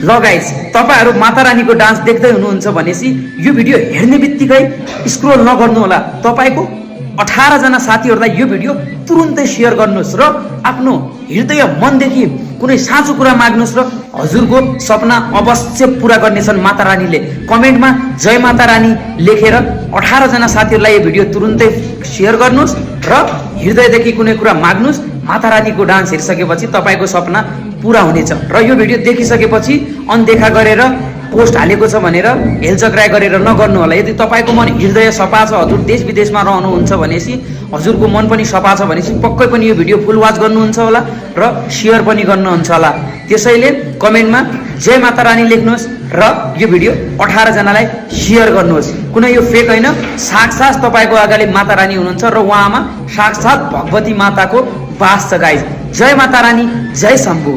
ल गाइस, तपाईहरु माता रानीको डान्स देख्दै हुनुहुन्छ भनेपछि यो भिडियो हेर्ने बित्तिकै स्क्रोल नगर्नु होला। तपाईको 18 जना साथीहरुलाई यो भिडियो तुरुन्तै शेयर गर्नुस् र आफ्नो हृदय मनदेखि कुनै साँचो कुरा माग्नुस् र हजुरको सपना अवश्य पूरा गर्नेछन् माता रानीले। कमेन्टमा जय माता रानी लेखेर 18 जना साथीहरुलाई यो भिडियो तुरुन्तै शेयर गर्नुस् र हृदयदेखि कुनै कुरा माग्नुस्। माता रानीको डान्स हेरिसकेपछि तपाईको सपना पूरा हुनेछ र यो भिडियो देखिसकेपछि अनदेखा गरेर पोस्ट हालेको छ भनेर हेलचक्राइ गरेर नगर्नु होला। यदि तपाईको मन हृदय सफा छ, हजुर देश विदेशमा रहनुहुन्छ भनेपछि हजुरको मन पनि सफा छ भनेपछि पक्कै पनि यो भिडियो फुल वाच गर्नुहुन्छ होला र शेयर पनि गर्नुहुन्छ होला। त्यसैले कमेन्टमा जय माता रानी लेख्नुहोस् र यो भिडियो 18 जनालाई शेयर गर्नुहोस्। कुनै यो फेक हैन, साक्षात तपाईको अगाडि माता रानी हुनुहुन्छ र उहाँमा साक्षात भगवती माताको वास छ गाइस। जय माता रानी, जय शम्भु।